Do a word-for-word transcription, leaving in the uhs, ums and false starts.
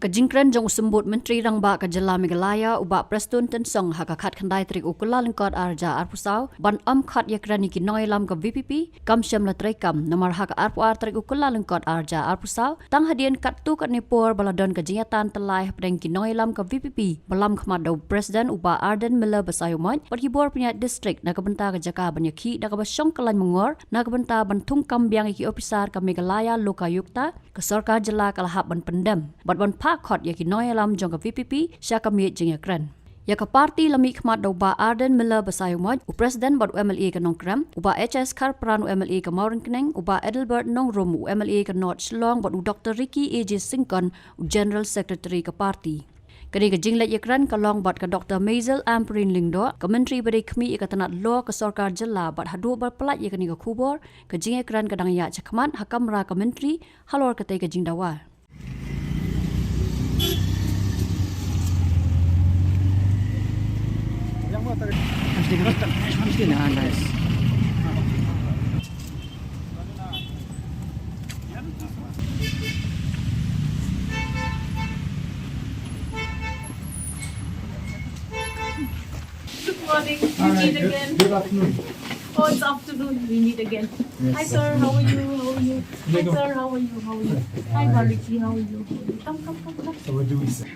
Ka jingkren jong u Symbud Myntri Rangbah ka Jylla Meghalaya, u Bah Prestone Tynsong, ha ka khatkhyndai tarik u Kyllalyngkot arhajar arphew saw, ban ym khot ïakren ïa ki nongïalam ka V P P, kam shym la treikam, namar ha ka arphew ar tarik u Kyllalyngkot arhajar arphew saw, tang hadien katto katne por ba la don ka jingïatan tyllai hapdeng ki nongïalam ka V P P, ba lam khmat da u President u Bah Ardent Miller Basaiawmoit, bad ki bor pynïaid district na ka bynta ka jaka ban ïakhih da kaba shong kyllain myngor, na ka bynta ban thungkam biang ïa ki ophisar ka Meghalaya Lokayukta, ka sorkar jylla ka la hap ban pyndem bad ban phah khot ïa ki nongïalam jong ka V P P sha ka miej jingïakren. Ïa ka party la mih khmat da u Bah Ardent Miller Basaiawmoit, u President bad u M L A ka Nongkrem, u Bah H S Kharpran, u M L A ka Mawryngkneng, u Bah Adelbert Nongrum, u M L A ka North Shillong, bad u Doktor Ricky A J Syngkon, u General Secretary ka party. Kane ka jingleit ïakren ka long bad ka Doktor Maisel Ampareen Lyngdoh, ka Myntri ba dei khmih ïa ka tnat law ka sorkar jylla, bad haduh ba pynlait ïa kane ka khubor, ka jingïakren ka dang ïaid shakhmat ha kamra ka Myntri halor katei ka jingdawa. Ah, nice. Good morning. We meet again. Good afternoon. Oh, it's afternoon. We meet again. Yes. Hi, sir. How are you? How are you? Hi, sir. How are you? How are you? Hi, Bariki. How are you? Come, come, come, come. So what do we say?